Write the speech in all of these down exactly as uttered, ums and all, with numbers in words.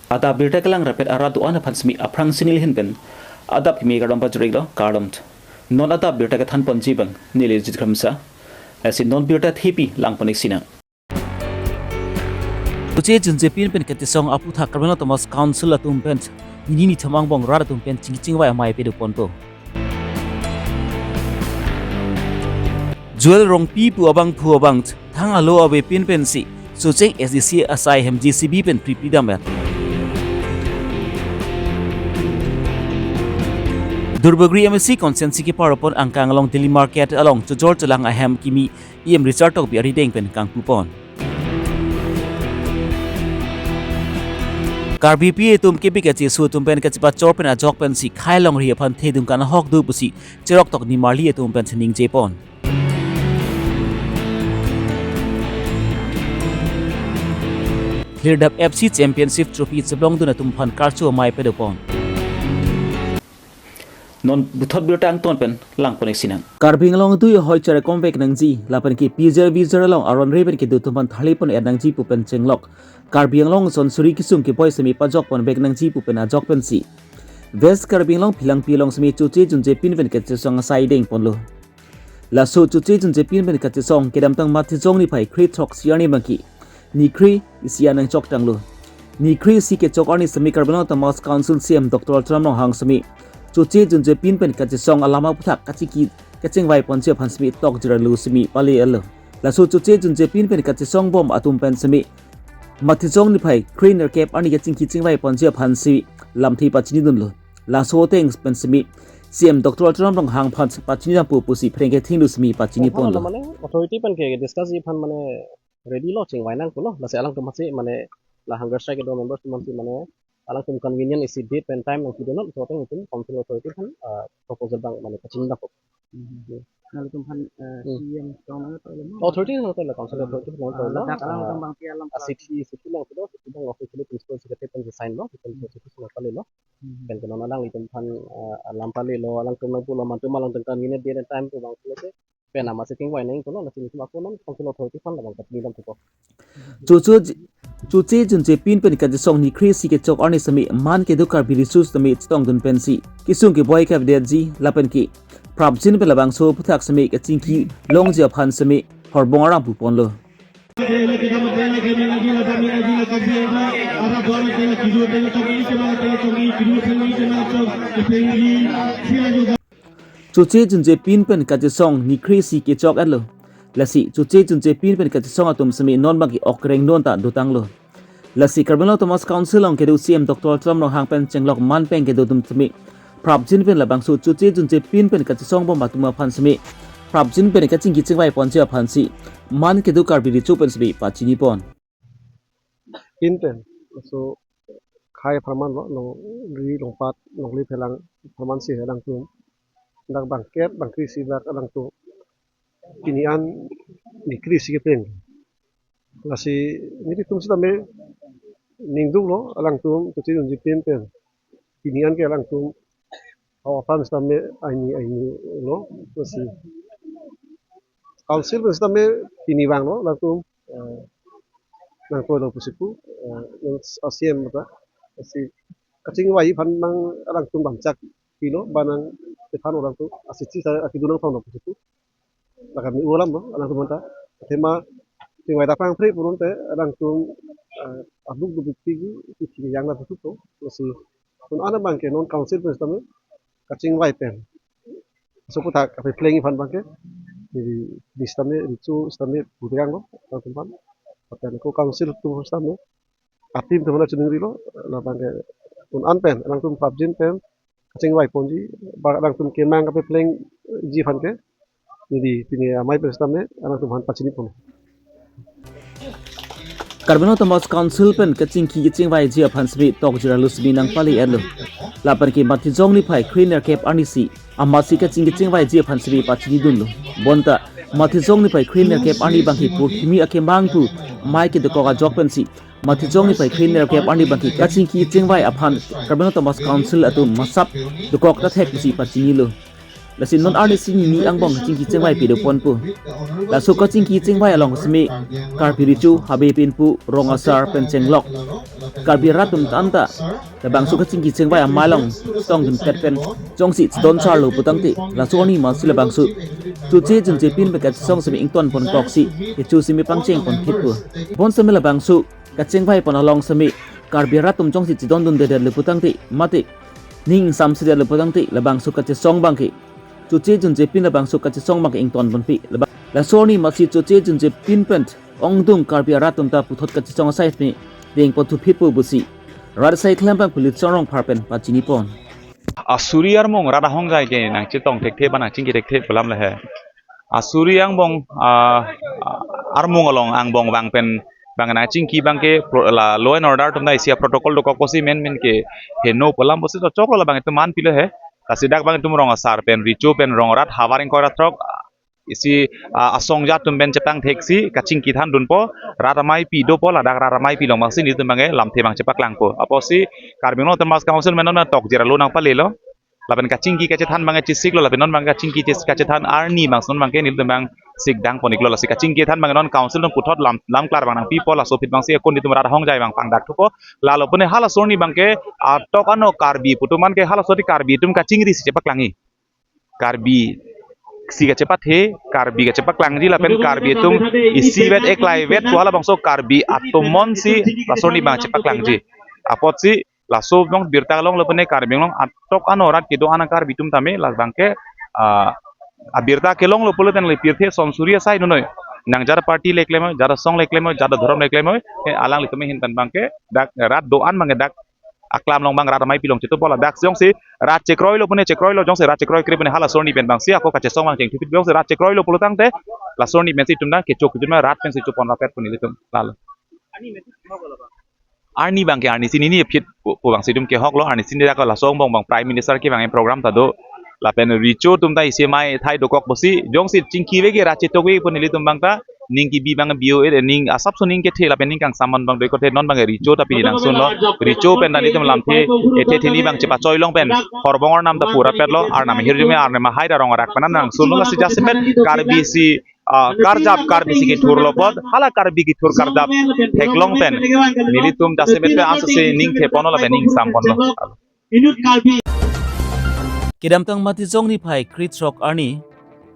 Adap birta kelang rapet arat do-an aphan semi aphrangsi neli ahin pen adap kimi kardom pajir-iklo, kardom. Non adap birta kethan ponji abang neli Jit Kramsa. Lasi non birta thepi lang pon-ik sinang. Choche Junjepin pen kachesong aphuthak Karbi Anglong Autonomous Council atum pen nini nithom angbong rat atum pen chingki chingvai amei pado ponpo. Joel Rongpi pu abangphu abang thang alo avepin pensi Socheng S D C asai ahem J C B pen pripri dam-et. Duarbagori M A C constituency kepar-o pon angkang along Daily Market along chojor cholang ahem kimi E M Richard Tokbi arideng pen kangpu pon. Karbipi atum kebi kacheso atum pen kachepachor pen ajok pensi khei longri aphan thedung kan ahok do pusi cheroktok nimarli atum pen ningje pon. Hirdap F C Championship Trophy cheblongdun atum aphan karcho amei pado pon. Non puthot birta angton pen lang pon-ik sinang. Karbi Anglong adui ahoi cherakom vek nangji, lapen ke P J R V J R along aron re pen kedo atum aphan tharli pon-et nangji pu pen chenglok Karbi Anglong ason suri kesung keboi semi pajok pon vek nangji pu pen ajok pensi West Karbi Anglong Phelangpi along semi Choche Junjepin pen kachesong asai deng ponlo. Laso Choche Junjepin pen kachesong kedamtang Mathijong niphai kre throksi arni abangke nikre isi an nangchok tanglo. Nikre isi kechok arni semi Karbi Anglong Autonomous Council C E M Doctor Tuliram Ronghang semi Choche Junjepin pen kachesong alam aphuthak kachingki kachingvai ponji aphan semi tokjir arlo semi pale-etlo. Laso Choche Junjepin pen kachesong bom atum pen semi Mathijong niphai kre nerkep arni kachingki chingvai ponji aphansi lamthe pachinidunlo. Laso ateng pen semi C E M Doctor Tuliram Ronghang aphan pachini dampo pusi phreng kethinglo semi pachini ponlo. Mane authority pen ke discuss ji aphan mane ready lo, chingvai nangkoklo. Lasi alangtum aphansi mane la hunger strike kedo members atum aphansi mane alangtum convenient isi date pen time nangpidun non, laso ateng itum council authority aphan, ah, proposal abang mane pachini dampo. Hmm. Nangtum aphan, eh, Hmm. C E M tong nang to lo. Authority nang to lo, council authority nang to lo. Ah, ladak alangtum abang pi alam ah, city, city nang to lo, city abang officially principal secretary pen sign lo, pen Hmm. secretary nang pale lo. Hmm. Pen ke non alanglitum aphan, eh, alam pale lo, alangtum nangpulo, mantum alangtum convenient date and time pu abang pule se pen ama setting wai nangkoklo, lasi itum ako non council authority aphan labang pachini dampo. Choche, Choche Junjepin pen kachesong nikre isi kechok arni semi man kedo Karbi Resource semi chetongdun pensi kesung keboi kavedetji lapen ke prapjin pen labangso aphuthak semi kachingki longji aphan semi horbong aram pu ponlo. Choche Junjepin pen kachesong nikre isi kechok-etlo. Lasi Choche Junjepin pen kachesong atum semi non abangke okreng non ta dotanglo. Lasi Karbi Anglong Autonomous Council along kedo C E M Doctor Tuliram Ronghang pen chenglok man pen kedo atum semi prapjin pen labangso Choche Junjepin pen kachesong bom atum aphan semi prapjin pen kachingki chingvai ponji aphansi man kedo Karbi Recho pen semi pachini pon. Pin pen, laso khei apharman lo, longri longpat, longri phelang apharman si alangtum dak bangkep bangkre isi dak alangtum pini an nikre isi kepleng. Lasi nelitum sitame ningduklo, alangtum Choche Junjepin pen pini an ke alangtum aphan sitame aini aini lo, lasi council pen sitame pini vanglo, alangtum, eh, nangtoilo pusi pu, eh, nang C E M ta, lasi kachingvai aphan nang alangtum damchak pilo, ba nang aphan alangtum asisi sa akidu nangthanlo pusi pu. Lakan ni ulam lo, alangtum aphanta. Athema chingvai dapang phre pulote alangtum, eh, abuk dubik pigi, pigi yang na tutup to. Lasi un-an abangke non council pen sitame kachingvai pen. Laso aphuthak kapepleng aphan abangke. Jadi di sitame, Recho sitame putang lo, alangtum aphan. Lapen ako council atum sitame atim atum aphan chiningrilo, labangke un-an pen, alangtum prapjin pen kachingvai ponji, ba alangtum kemang kapeplengji aphan ke, neli pini amei pen sitame alangtum aphan pachini pon. Karbi Anglong Autonomous Council pen kachingki kachingvaiji aphan semi tokjir arlo semi nangpale-etlo. Lapen ke Mathijong niphai kre nerkep arni si amatsi kachingki kachingvaiji aphan semi pachinidunlo. Bonta Mathijong niphai kre nerkep arni abangke purthimi akemang pu amei kedokok ajok pensi Mathijong niphai kre nerkep arni abangke kachingki chingvai aphan Karbi Anglong Autonomous Council atum masap dokok ta thek pusi pachinilo. Lasi non arnisi nini angbong chingki chingvai pado ponpo. Laso kachingki chingvai along semi Karbi Recho, Habe Pinpu, Rong Asar pen chenglok Karbi arat atum tangte labangso kachingki chingvai amei along chetongdun pet pen jongsi chedon charlo putangte, laso arni amatsi labangso choche junche pin pen kachesong semi ingtonpon koksi kecho semi pangchengpon thippo. Bonsitame labangso kachingvai pon along semi Karbi arat atum jongsi chedondundedetlo putangte, mate ning ingsamsedetlo putangte, labangso kachesong abangke choche junche pin labangso kachesong abangke ingtonponpe. Laba-, laso arni amatsi choche junche pin pen ongdung Karbi arat atum ta puthot kachesong asai pen dengpon thuphitpo pusi rat asai klembang Philip Songrong aphan pen pachinipon. Asuri armung rat ahongjai ke nangchetong thekthe ba nangchingki thekthe pu alam le he. Asuri angbong, ah, armung along angbong vang pen bang nangchingki abangke pro-, la law and order atum ta isi a-protocol dokok pusi menmen ke heno pu alam pusi to choklo, labang itum manpilo he. Lasi dak abang itum rong asar pen, recho pen, rong arat havar ingkoi ra throk, isi, ah, asong ajat atum pen chepangtheksi kachingki thandunpo, rat ameipi dopo, ladak rat ameipi along abangsi nelitum abangke lamthe abang chepaklangpo. Apotsi Karbi Anglong Autonomous Council pen non tokjera lo nangpalelo. Lapen kachingki kachethan abangke chesiklo, lapen non abang kachingki ches-, kachethan arni abang non abangke nelitum abang sikdang poniklo. Lasi kachingki than abang non council atum puthot lam, lam klar abang nangpipo, laso aphi abangsi akun nelitum rat ahongjai abang pangdak thupo. Lalo pune halaso arni abangke atok ano Karbi pu atum anke halaso arni Karbi atum kachingrisi chepaklangji. Karbi si kachepathe, Karbi kachepaklangji lapen Karbi atum isivet eklaivet pu halabangso Karbi atum monsi laso arni abang chepaklangji. Apotsi laso abang birta longlo pune Karbi Anglong atok ano arat kedo-an a-Karbi atum tame labangke, ah, abirta kelonglo pulo tangte pirthe son suri asai nonoi. Nang jar party le klem oi, jar asong le klem oi, jar adhorom le klem oi, eh, alanglitum ahin pen abangke dak rat do-an abangke dak aklam along abang rat ameipi along chetongpo, ladak jongsi rat chekroilo pune chekroilo, jongsi rat chekroikre pune halaso arni pen abangsi ako kachesong abang chengthupit, jongsi rat chekroilo pulo tangte laso arni pensi itum dang kecho kejun ma rat pensi chopon rapet pu nelitum lalo. Arni abangke arnisi nini aphi pu, pu abangsi itum kehoklo, arnisi nini dak laso angbong abang Prime Minister kevang program ta do. Lapen recho atum ta isi amei thai dokok pusi, jongsi chingki veke rat chetok veke pu nelitum abang ta ning kebi abang bio e, ning asapso ning kethe lapen ning kangsam abang do-ik kothe, non abangke recho ta pini nangsunlo. Recho pen ta nelitum lamthe ethe theni abang chepachoi long pen horbong arnam ta pura petlo, arnam ahirjume arnam ahai ta rong arak pen nangsunlo, lasi jasemet Karbi si, ah, karjap Karbi si kethurlo apot, hala Karbi kethur karjap theklong pen nelitum jasemet pen ansose ning theponlo lapen ning samponlo. Kedamtang Matijong niphai kre throk arni,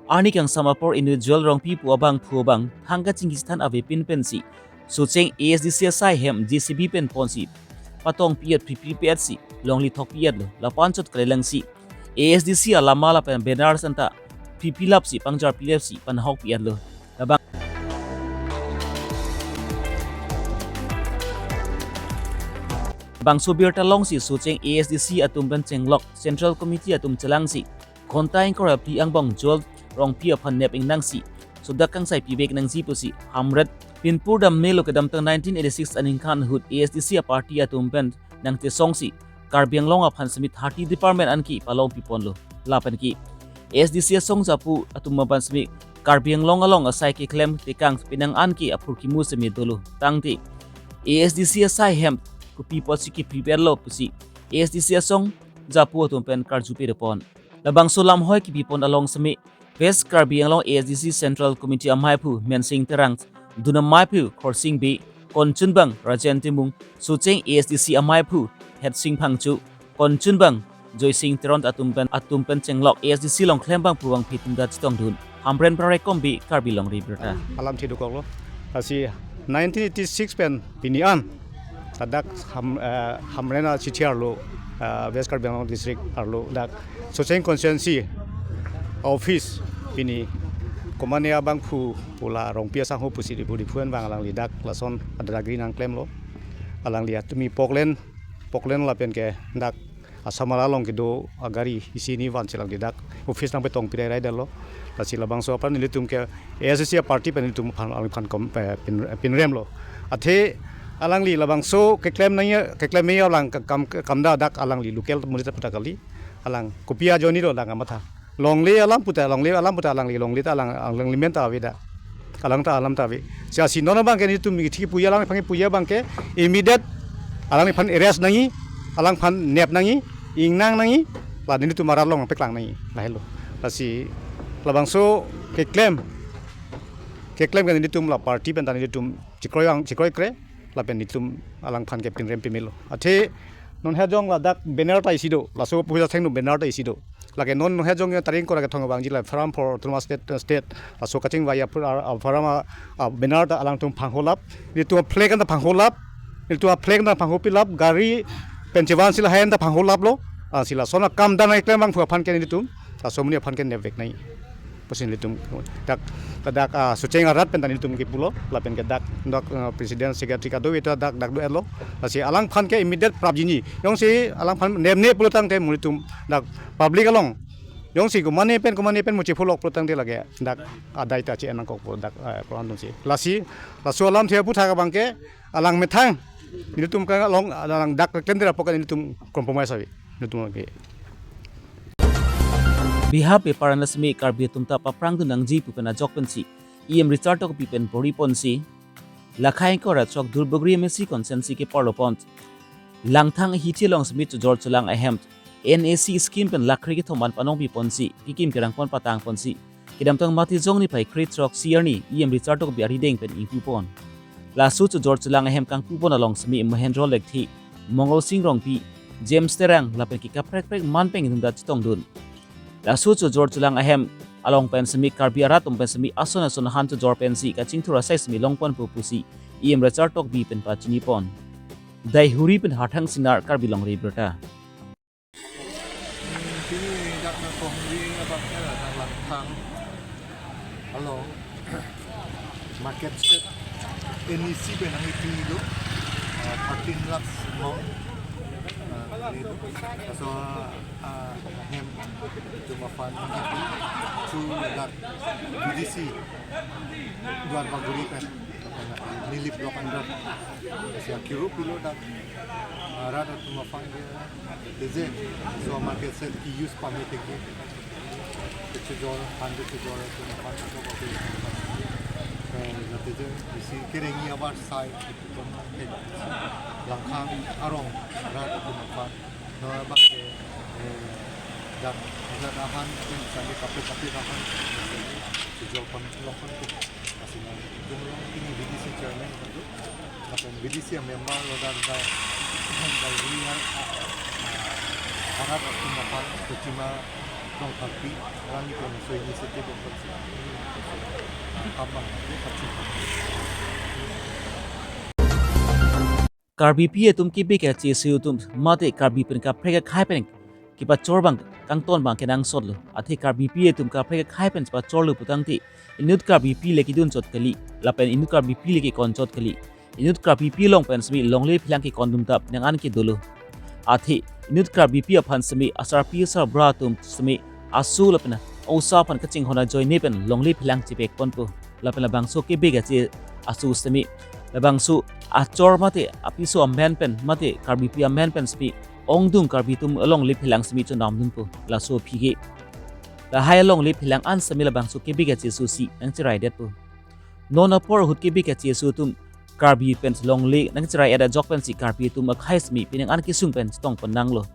arni kangsam apor inut Joel Rongpi pu abangphu abang thang kachingki chethan ave pin pensi Socheng A S D C asai ahem J C B pen ponsi patongpi-et phriphri-et si longle thokpi-etlo. Lapu anchot kalilangsi A S D C alama lapen banner anta phriphri lapsi pangjarpi lapsi panhokpi-etlo. Labang, bangso birta longsi Socheng A S D C atum pen chenglok Central Committee atum chelangsi ghonta ingkoi ra phli angbong Joel Rongpi aphan nep ingnangsi sodak kangsai pivek nangji pusi Hamren pinpur dam melo. Kedamtang nineteen eighty-six aningkan ahut A S D C a-party atum pen nangchesongsi Karbi Anglong aphan semi thirty department anke palongpiponlo. Lapen ke A S D C asong japu atum aphan semi Karbi Anglong along asai keklem tekang penang anke aphurkimo semi dolo. Tangte A S D C asai ahem kopi apotsi kephri-etlo pusi A S D C asong japu atum pen karju pedopon. Labangso lamhoi kepipon along semi West Karbi Anglong A S D C Central Committee ameiphu Mensing Terang, dun ameiphu Khorsing Bey, konchunbang Rajen Timung, Socheng A S D C ameiphu Hetsing Phangcho, konchunbang Joysing Teron atum pen, atum pen chenglok A S D C along klembangphu vangphi atum ta chetongdun. Hamren Prarekom Bey, Karbi Longri Birta. Alam thidukoklo. Lasi nineteen eighty-six pen pini an ladak Ham, eh, Hamren a-city arlo, eh, West Karbi Anglong District arlo dak Socheng constituency office pini komane abangphu pu la Rongpi asangho pusi dibu dibu an abang alangli dak lason adagri nangklemlo. Alangli atumi poklen, poklen lapen ke dak Assam along kedo agari isi ni vansi alangli dak office nangpetongpi rai rai detlo. Lasi labangso aphan nelitum ke A S D C a-party pen nelitum aphan, alangli aphan kom-, eh, pin, pinremlo. Athe alangli labangso keklem nangji, keklem nangji alang kam, kam da dak alangli local muli ta puta kali. Alang kopi ajoinelo alang kamatha. Longle alam puta, longle alam puta alangli, longle ta alang, alangli men ta ave dak. Alang ta alam ta ave. Lasi non abangke nelitum mithi puji, alangliphan puji abangke immediate alangliphan arrest nangji, alangphan nep nangji, ingnang nangji, la nelitum arat along peklang nangji, lahelo. Lasi labangso keklem, keklem ke nelitum la party pen ta nelitum chekroi ang, chekroikre, lapen nelitum alangphan ke pinrem pemelo. Athe non hajong ladak banner ta isi do, laso puja thengno banner ta isi do. Lake non, non hajong ya taring kora kethong abang jila Forum for Autonomous State, State, laso kachingvai aphu-, a, a, forum a, a, banner ta alangtum phangholap, nelitum flag ta phangholap, nelitum flag ta phanghopilap, gari pen chevan sila hayan ta phangholaplo, a, sila sona kam dan ai klem abang phu aphan ke nelitum, laso amonit aphan ke nepvek nai pusi nelitum dak, dak, ah, Socheng arat pen ta nelitum kepulo, lapen ke dak, dak, ah, president secretary kadokave ta dak, dak do-etlo. Lasi alangphan ke immediate prapjinji. Jongsi alangphan nepne pulo tangte nelitum dak public along jongsi komane pen, komane pen muchipholok pulo tangte lake dak adai ta che-en nangkokpo dak, eh, prohan atumsi. Lasi, laso alamthe aphuthak abang ke alang methang nelitum ke along alang dak klem dera pokan nelitum compromise ave. Nelitum ke. Bihar paper an semi Karbi atum ta paphrangdun nangji pu pen ajok pensi E M Richard Tokbi pen bor-iponsi, Lakha ingkoi ra throk Dulbagori M A C constituency ke parlopon Langthang hithi along semi chojor cholang ahem N A C scheme pen lakh kre kethom an panong piponsi, kekim kerangpon patangponsi, kedamtang Matijong niphai kre throk si arni E M Richard Tokbi arideng pen ingpupon. Laso chojor cholang ahem kangpupon along semi Mahendra Lekthe, Mongol Sing Rongpi, James Terang lapen ke kaprek kaprek man pen atum ta chetongdun. Laso chojor cholang ahem along pen semi Karbi arat atum pen semi ason ason ahan chojor pensi kachingthur asai semi longponpo pusi E M Richard Tokbi pen pachinipon. Daihuri pen Harthang Singnar, Karbi Longri Abirta. Pini dak nangkokji abang ke dak Langthang along market shed N A C pen nangkipi do, ah, thirteen lakhs amount, ah, ni do. Laso, ah, ahem atum aphan nangkipi through dak V D C Duarbagori pen, Nilip block under. Lasi akiru pulo dak, ah, rat atum aphan ke, teje, laso market shed ke-use pame teke, kechojor, han kechojor atum aphan, atum aphan, eh, la teje, isi kerengji abar sai, atum aphan ke, Langthang arong rat atum aphan, no abang ke, eh, dak, dak ahan, pen sani kaprek kaprek ahan, chojor pan, longpon ke. Lasi nangdunlo pini V D C chairman itu. Lapen V D C member lo dan dai, dan dai ini yang, ah, ah, arat atum aphan, Kochima Rongtharpi, rani kono so initiative of, ah, abang, ya, kacung. Karbipi atum kebe kachesu atum mate Karbi pen kaprek akhei pen kepachor abang kangton abang kenangsotlo. Athe Karbipi atum kaprek akhei pen chepachorlo putangte inut Karbipi le kedun chot kali, lapen inut Karbipi le kekon chot kali. Inut Karbipi along pen semi longle phelang kekondun ta nang an ke dolo. Athe inut Karbipi aphan semi asarpi asarbura atum semi aso lapen osa aphan kachinghon ajoine pen longle phelang chepekponpo. Lapen labangso kebe kache aso semi, labangso achor mate apiso amen pen mate Karbipi amen pen semi ongdung Karbi atum alongle phelang semi chonamdunpo. Laso aphi ke lahai alongle phelang an semi labangso kebe kachesu si nangcheraidetpo. Non apor ahut kebe kachesu atum Karbi pen longle nangcherai-et ajok pensi Karbi atum akhei semi penang an kesung pen chetongpon nanglo.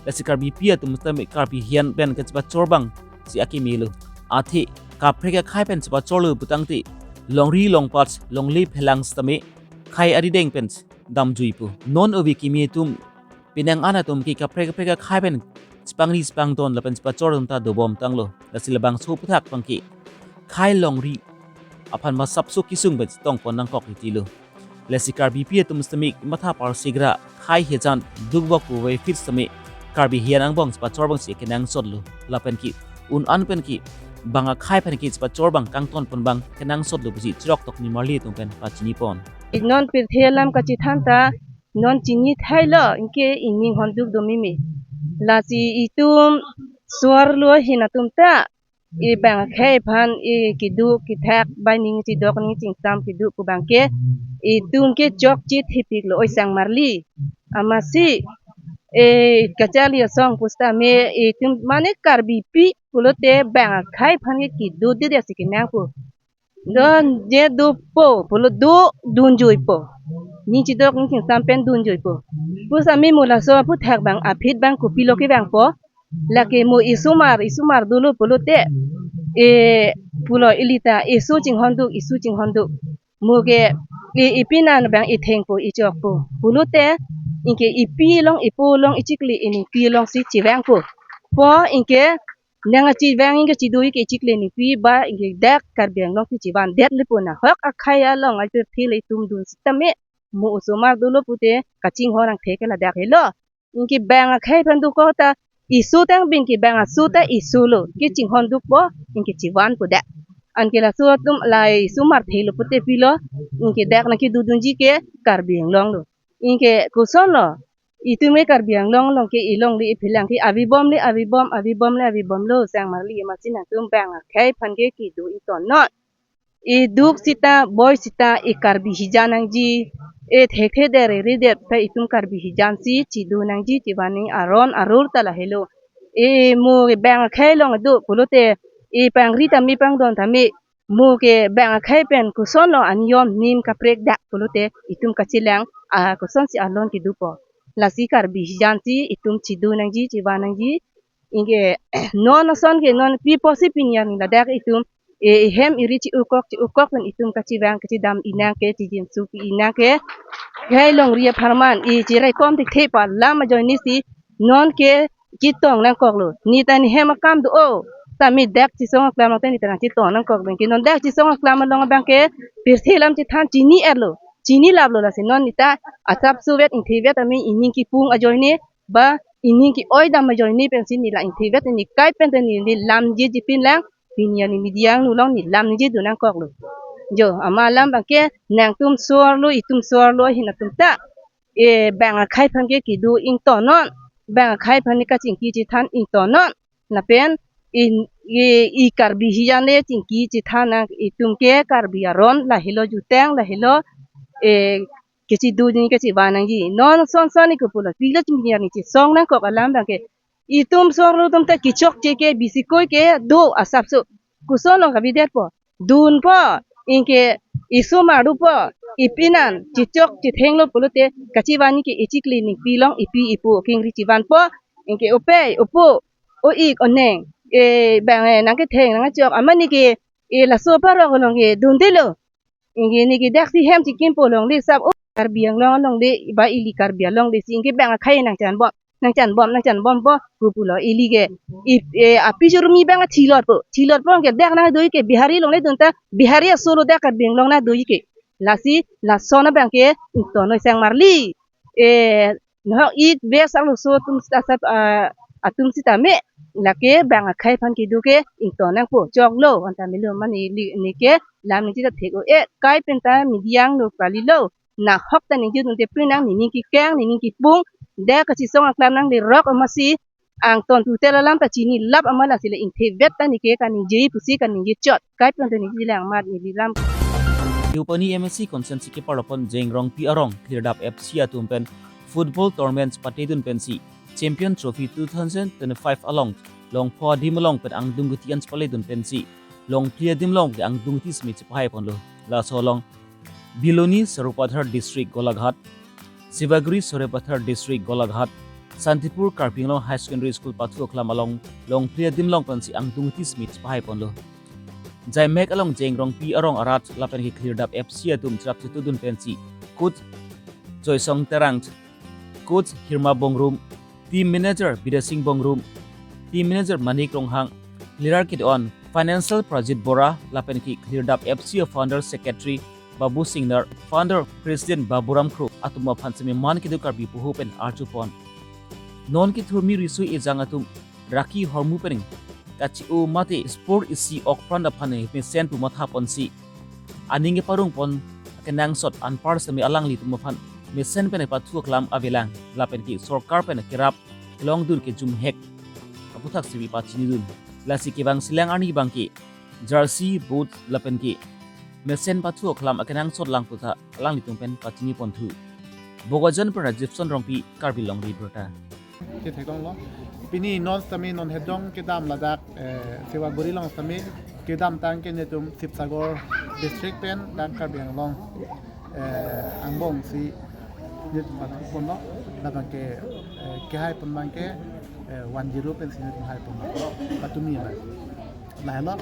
Lasi Karbipi atum semi Karbi hiyan pen kachepachor abang si akemelo. Athe kaprek akhei pen chepachorlo putangte longri longpat longle phelang sitame khei arideng pen damjuipo. Non ove kimi atum penang an atum ke kaprek kaprek akhei pen chepangri chepangdon lapen chepachor atum ta dobom tanglo. Lasi labangso aphuthak abang ke khei longri aphan masapso kesung pen chetongpon nangkok titilo. Lasi Karbipi atum semi matha parsigra khei hejan dukbok puvoiphit semi Karbi hiyan angbong chepachor abang si kenangsotlo. Lapen ke un an pen ke bang akhei pen ke chepachor abang kangtonpon abang kenangsotlo pusi chirok tok nimarli atum pen pachinipon. Non pirthe alam kachethan ta non chinithailo, anke ining honduk do meme. Lasi itum suar lo hin atum ta, i bang akhei aphan i keduk kethak bai ning chidok ning chingsam keduk pu abang ke itum ke chokche thepiklo oi sangmarli. Amatsi, e, kacharli asong pusitame itum mane Karbipi pulote bang akhei aphan ke keduk dede si kenangpo. Don je dopo pulo do dunjuipo. Ning chidok ning chingsam pen dunjuipo. Pusitame mo laso aphuthak abang aphi abang kopilo kevangpo. Lake mo isomar, isomar dolo pulote, e, pulo ili ta iso chinghonduk, iso chinghonduk. Mo ke i, ipinan abang ithengpo, ichokpo. Pulote, anke ipi along, ipo along, ichikli iningpi alongsi chevangpo. Po, anke nang achevang, anke chido, anke ichikli iningpi ba, anke dak Karbi Anglong si chevandet le pu nang. Hok akhei along, ai pirthe le itum dun sitame, mo osomar dolo pute, kachinghon angthek ke ladak helo. Anke bang akhei aphan dokok ta, isu tang bin ke bang asu ta isu lo, kachinghon dokpo, anke chevanpo dak. Anke laso atum la isu marthe lo pute pilo, anke dak nangkedodunji ke Karbi Anglong lo. Anke koson lo, itum ke Karbi Anglong along ke ilongle iphilang ke avebom le avebom, avebom le avebom lo, sangmarli amatsi nangtum bang akhei aphan ke kedo ingtonnon. Iduk sita, boi sita, i Karbi hijan nangji, i thekthe dere ridet ta itum Karbi hijan si chido nangji, chevan nangji aron arur ta lahelo. I mo ke bang akhei along do pulote, i pangri tame pangdon tame, mo ke bang akhei pen koson lo aniyom nim kaprek dak pulote, itum kachelang, a kosonsi alon kedopo. Lasi Karbi hijan si itum chido nangji, chevan nangji, anke non ason ke non pi apotsi pini arni ladak itum, e, ihem iri chi-ukok, chi-ukok pen itum kachevang kachedam inang ke, chijinsu pi inang ke. Khei longri apharman, i chiraikom thekthe pa alam ajoine si non ke chetong nangkoklo. Neta nehem akam do-o, tame dak chesong aklam ta neta nangchetong nangkok abang ke. Non dak chesong aklam along abang ke pirthe alam chethan chini-etlo, chinilaplo, lasi non neta asapso vet ingthevet tame ining kipung ajoine ba ining ke-oi dam ajoine pensi neli la ingthevet, neli kai pen ta neli lamji jipin lang, pini arni media angno along neli lamji dun nangkoklo. Jo, amat alam abang ke nangtum sor lo, itum sor lo, ahin atum ta, e, bang akhei aphan ke kedo ingtonnon, bang akhei aphan ke kachingki chethan ingtonnon. Lapen i, i, i Karbi hijan le chingki chethan nang, itum ke Karbi aron lahelo, jutang lahelo, e, kechido nangji, kechevan nangji. Non son son ni kepulo, pilo chingki arni chesong nangkok alam abang ke. Itum sor lo atum ta kechokche ke, bisikoi ke do asapso. Koson along kavedetpo, dunpo, anke isu mardupo, ipinan chechok chethenglo pulote, kachevan nangji ke ichikli iningpi along ipi ipo akengri chevanpo, anke opei, opo, o-ik, oneng, e, bang, e, nangketheng nangkechok amat neli ke, e, laso parok along ke dundelo. Anke neli ke daksi hem chekimpo longle sap, o, Karbi Anglong alongle, ba ili Karbi alongle si, anke bang akhei nangchanbom, nangchanbom, nangchanbompo, pupulo ili ke. I, e, api jurmi bang athilotpo, thilotpo anke dak nangdo-ik ke, Bihari alongle dun ta, Bihari aso lo dak Karbi Anglong nangdo-ik ke. Lasi, lason abang ke ingtonnoi sangmarli. E, nahok ik bes arloso atum sita sap, ah, atum sitame, lake bang akhei aphan kedo ke ington nangpo, choklo, anta melo, mane neli, neli ke lam neli ta thek-o-e, kai pen ta media angno kalilo, nahok ta neli jun te prinang, neli kekang, neli kepung, dak kachesong aklam nanglerok amatsi, angton tutel alam ta chinilap amat, lasi le ingthevet ta neli ke kaningje pusi kaningje chot. Kai pen ta neli lang amat neli lam. Deopani M A C constituency keparlopon Jeng Rongpi arong Klirdap F C atum pen football tournament patedun pensi Champion Trophy two thousand twenty-five along Longpho adim along pen angdung kuti an chepaledun pensi Longphli adim along ke angdung kuti simi chepahai ponlo. Laso along Biloni Sarupathar District Golaghat, Sibaguri Sarupathar District Golaghat, Santipur Karbi Anglong High Secondary School pathu aklam along Longphli adim along pensi angdung kuti simi chepahai ponlo. Jaimek along Jeng Rongpi arong arat lapen ke Klirdap F C atum cherap chetudun pensi coach Joysong Terang, coach Hirma Bongrum, team manager Bidya Sing Bongrum, team manager Manik Ronghang, player kedo-an financial Prajit Bora lapen ke Klirdap F C founder secretary Babu Singnar, founder president Baburam Kro atum aphan semi man kedo Karbi puhu pen arjupon. Non kethurmi riso ejang atum raki hormu pen kachi-o mate sport isi okpran aphan mesen pu mathaponsi aning keparungpon kenangsot anpar semi alanglitum aphan mesen pen pathu aklam avelang lapen ke sorkar pen kerap kelongdun kejumhek aputhak semi pachinidun. Lasi kevang silang arni abang ke jersey, boot lapen ke mesen pathu aklam akenangsot lang puta alanglitum pen pachiniponthu. Bokajan pen Rajiv Son Rongpi, Karbi Longri Abirta. Ketheklonglo. Pini non sitame non hedong kedam ladak, eh, Sibaguri along sitame kedamtang ke netum Sibsagar district pen dak Karbi Anglong, eh, angbong si netum pathuponlo. Ladak ke, eh, kehaipon abang ke, eh, one zero pensi netum haiponlo. Patumi abang. Lahelo,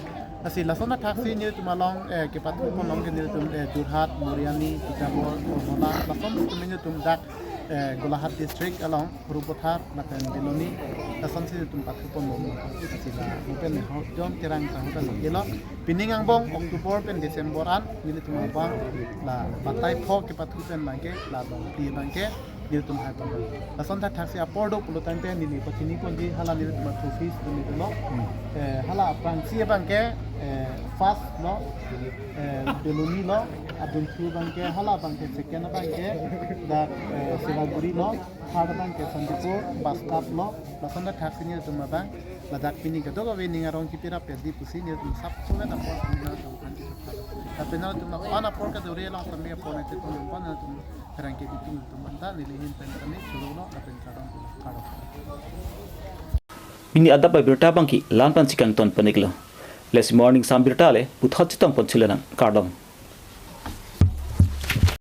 Lasi lason athaksi nelitum along eh, kepathu pon along ke nelitum eh, Jorhat, Moriani, Titapur, Bormula, lason nelitum nelitum dak eh, Golaghat district along Sarupathar lapen Beiloni, lasonsi nelitum pathu pon bom. Lasi la mo pen ho John Terang ta ho pen kelo. Pining angbong October pen December an nelitum abang la batai pho kepathu pen abang ke la dong pli abang ke nelitum hai pon. Lason athaksi apor do pulo tangte neli pachini ponji hala nelitum trophies nelitum lo. Eh, hala aphrangsi abang ke eh, first lo, eh, Beiloni lo, adun thu abang ke hala abang ke second abang ke dak eh, Siliguri lo, third abang ke Santipur bus stop lo. Lason athaksi nelitum abang ladak pini kadokave ning arong kipirap ya di pusi nelitum sap suwe na por kami na tong kan kita. Tapi nelitum na ana por ka dore long kami apor na tetum pon nelitum pherangke bitung nelitum anta neli ahin pen kami chulu lo lapen kardom kardom. Pini adap abirta abang ke la-an pensi kangton pon-iklo. Lasi morning sam birta le puthot chetong pon thulo nang, kardom.